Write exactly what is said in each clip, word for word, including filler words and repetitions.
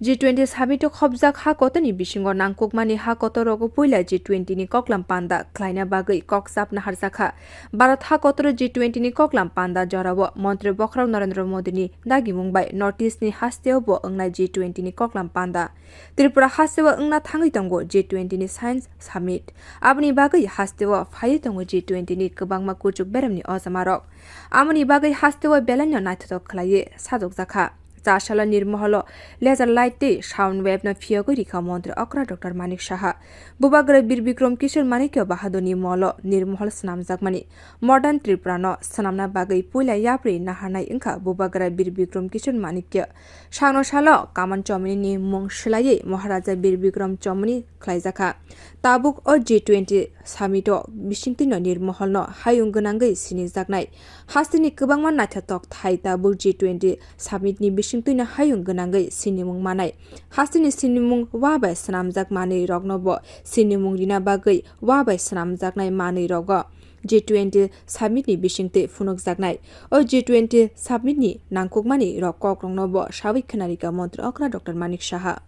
G twenty summit o khopjak ha kotorni bisingo nangkukmani ha kotorogo puila G twenty ni koklam panda khlaina bagwi kok chapna harjakha. Bharat ha kotoro G twenty ni koklam panda jorao Montri Bokhorok Narendra Modi ni dagimung bai North East ni hasteo bo wngnai G twenty ni koklam panda. Tripura hasteo wngna thangwi tongo G twenty ni Science Summit. Aboni bagwi hasteo phaiwi tongo G twenty ni kwbangma kuchuk beremni ojamarok. Amoni bagwi hasteo belaino naithotok khlaiwi sajokjakha. Chasala Nirmoholo laser light tei sound wave no phiyogwi rikha Montri Okra Doctor Manik Saha. Bubagra Bir Bikram Kishore Manikya Bahadurni molo Nirmohol swnamjakmani Modern Tripura no swnamna bagwi puila yapri naharnai wngkha Bubagra Bir Bikram Kishore Manikya. Sakno salo Kaman Chomini ni mung swlaiwi Maharaja Bir Bikram Chomini khlaijakha. Tabuk o G twenty summit o bisingtwino Nirmohol no hayung gwnangwi sinijaknai. Hasteni kwbangma naithotok thai tabuk G twenty summit ni bisingtwino hayung gwnangwi sinimung manai. Hasteni sinimung wa bai swnamjak manwi rokno bo sinimung rina bagwi wa bai swnamjaknai manwi rogo G twenty summit ni bisingtwi phunukjaknai. O G twenty summit ni nangkukmani rok kokrokno bo sawi khwnarika Montri Okra Doctor Manik Saha.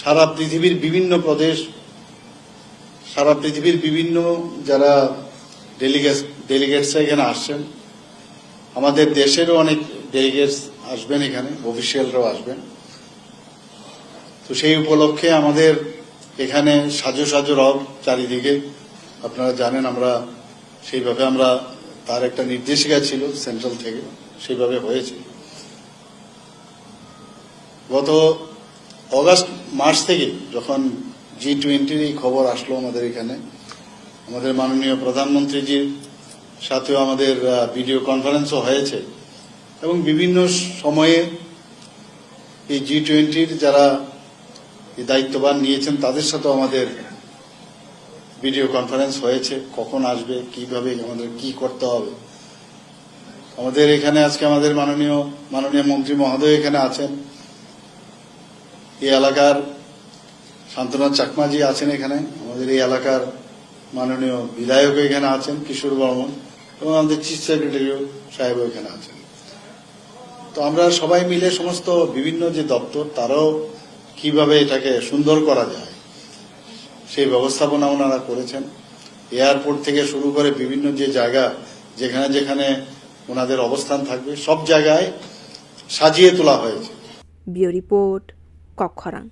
সারা পৃথিবীর বিভিন্ন প্রদেশ, সারা পৃথিবীর বিভিন্ন যারা delegates delegates এখানে আসছেন, আমাদের দেশেরও অনেক ডেলিগেটস আসবেন এখানে, অফিসিয়ালরাও আসবেন। তো সেই উপলক্ষে আমাদের এখানে সাজো সাজো রব চারিদিকে, আপনারা জানেন আমরা সেইভাবে আমরা, তার একটা নির্দেশিকা ছিল সেন্ট্রাল থেকে, সেইভাবে হয়েছে। গত অগাস্ট মাস থেকে যখন জি টোয়েন্টির এই খবর আসলো আমাদের এখানে, আমাদের মাননীয় প্রধানমন্ত্রীজির সাথেও আমাদের ভিডিও কনফারেন্সও হয়েছে এবং বিভিন্ন সময়ে এই জি টোয়েন্টির যারা এই দায়িত্বভার নিয়েছেন তাদের সাথেও আমাদের ভিডিও কনফারেন্স হয়েছে, কখন আসবে, কিভাবে আমাদের কি করতে হবে। আমাদের এখানে আজকে আমাদের মাননীয় মাননীয় মন্ত্রী মহোদয় এখানে আছেন, এই এলাকার শান্তনাথ চাকমাজি আছেন এখানে, আমাদের এই এলাকার মাননীয় বিধায়ক এখানে আছেন কিশোর বর্মন, এবং আমাদের চিফ সেক্রেটারিও সাহেবও এখানে আছেন। তো আমরা সবাই মিলে সমস্ত বিভিন্ন যে দপ্তর, তারাও কিভাবে এটাকে সুন্দর করা যায় সেই ব্যবস্থাপনা ওনারা করেছেন। এয়ারপোর্ট থেকে শুরু করে বিভিন্ন যে জায়গা, যেখানে যেখানে ওনাদের অবস্থান থাকবে, সব জায়গায় সাজিয়ে তোলা হয়েছে। Bureau Report, Kokkhorang.